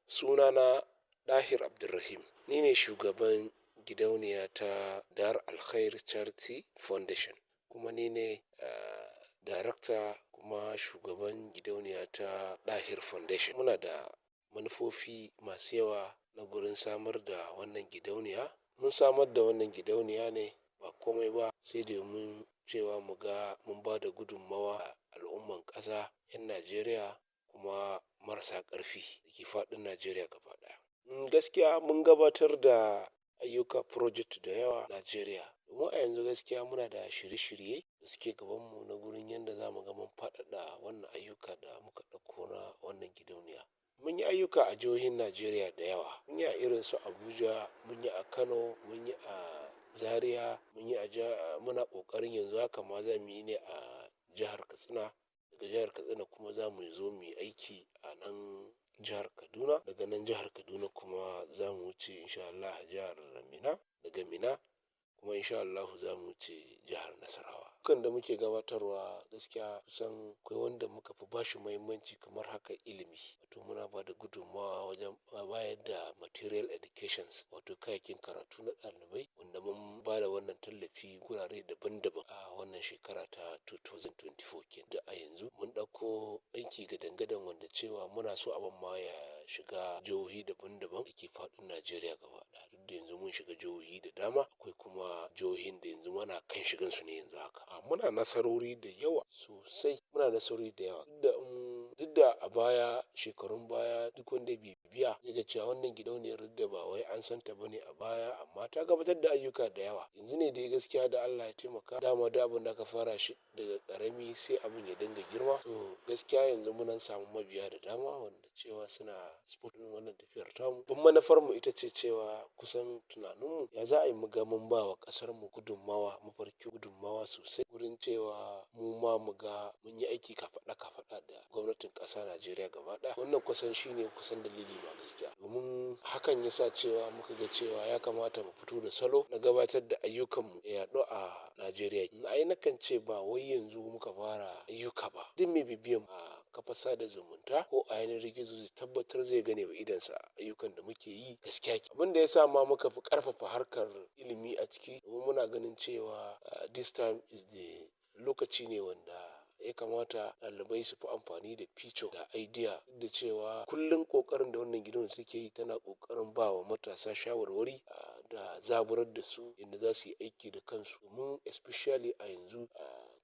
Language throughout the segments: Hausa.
Sunana Dahir Abdulrahim, ni ne shugaban gidauniya ta Dar Alkhair Charity Foundation, kuma ni ne darakta kuma shugaban gidauniya ta Dahir Foundation. Muna da manufofi masu yawa na gurin samar da wannan gidauniya. Mun samar da wannan gidauniya ne ba komai ba sai domin cewa mu ga mun ba da gudunmawa a al'umman ƙasa, 'yan Najeriya kuma marasa ƙarfi da ke faɗin Najeriya gaba ɗaya. Gaskiya mun gabatar da ayyuka, project da yawa Najeriya. Domin a yanzu gaskiya muna da shirye-shirye da suke gabanmu na gurin yadda za mu ga mun faɗaɗa wannan ayyuka da muka ɗauko na wannan gidauniya. Mun yi ayyuka a jihohin Najeriya da yawa. Mun yi a irin su Abuja, mun yi a Kano, mun yi a Zaria, mun yi a muna ƙoƙarin yanzu haka ma za mu yi ne a jihar Katsina. Daga jihar Katsina kuma za mu zo mu yi aiki a nan jihar Kaduna. Daga nan jihar Kaduna kuma za mu wuce insha Allah jihar Minna. Daga Minna kuma insha Allahu za mu wuce jihar Nasarawa. Ayyukan da muke gabatarwa, gaskiya kusan akwai wanda muka fi bashi muhimmanci, kamar haka ilimi. Wato muna ba da gudunmawa wajen bayar da material educations, wato kayayyakin karatu na ɗalibai, wanda mun ba da wannan tallafi gurare daban-daban a wannan shekara ta 2024 kenan. Da a yanzu mun ɗauko aiki gadan-gadan, wanda cewa muna so abin ma ya shiga jihohi daban-daban da ke faɗin Najeriya gaba ɗaya. Duk da yanzu mun shiga jihohi da dama, akwai kuma jihohin da yanzu muna kan shigan su ne yanzu haka. Muna nasarori da yawa sosai, muna nasarori da yawa. Duk da a baya, shekarun baya, duk wanda ya bibiya zai ga cewa wannan gidauniyar, duk da ba wai an san ta bane a baya, amma ta gabatar da ayyuka da yawa. Yanzu ne dai gaskiya da Allah ya taimaka, dama duk abin da aka fara shi daga ƙarami sai abin ya dinga girma. To gaskiya yanzu mun samu mabiya da dama wanda cewa suna support ɗin wannan tafiyar tamu. Babban manufar mu ita ce cewa kusan tunaninmu ya za a yi mu ga mun ba wa ƙasar mu gudunmawa, mafarki gudunmawa sosai, wurin cewa mu ma mu ga mun yi aiki kafaɗa kafaɗa da gwamnatin ƙasa Najeriya gaba ɗaya. Wannan kusan shine kusan dalili ma gaskiya. Domin hakan ya sa cewa muka ga cewa ya kamata mu fito da salo na gabatar da ayyukanmu ya yaɗu a Najeriya. Ai nakan ce ba wai yanzu muka fara ayyuka ba. Duk mai bibiyan a kafar sada zumunta ko a yanar gizo zai tabbatar, zai gane wa idonsa ayyukan da muke yi gaskiya. Abin da ya sa ma muka fi ƙarfafa harkar ilimi a ciki, domin muna ganin cewa this time is the lokaci ne wanda ya kamata ɗalibai su fi amfani da future da idea. Duk da cewa kullum ƙoƙarin da wannan gidauniyar take yi, tana ƙoƙarin ba wa matasa shawarwari da zaburar da su yadda za su yi aiki da kansu. Domin especially a yanzu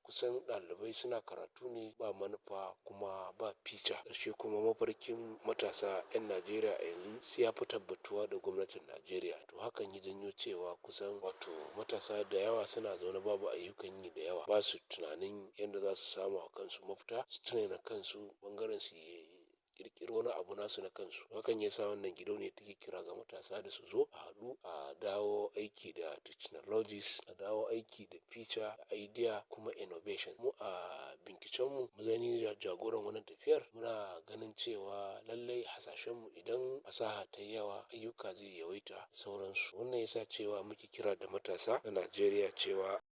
kusan ɗalibai suna karatu ne ba manufa kuma ba future. Ƙarshe kuma mafarkin matasa 'yan Najeriya a yanzu sai ya fi tabbatuwa da gwamnatin Najeriya. To hakan ya janyo cewa kusan wato matasa da yawa suna zaune babu ayyukan yi da yawa, ba su tunanin yadda za su samu wa kansu mafita, su tuna kansu ɓangaren su yi ƙirƙiri wani abu nasu na kansu. Hakan ya sa wannan gidauniya take kira ga matasa da su zo a haɗu a dawo aiki da technologies, a dawo aiki da future da idea kuma innovation. Mu a bincikenmu, mu jagoran wannan tafiyar, muna ganin cewa lallai hasashenmu, idan fasaha ta yi yawa, ayyuka zai yawaita sauransu. Wannan ya sa cewa muke kira da matasa na Najeriya cewa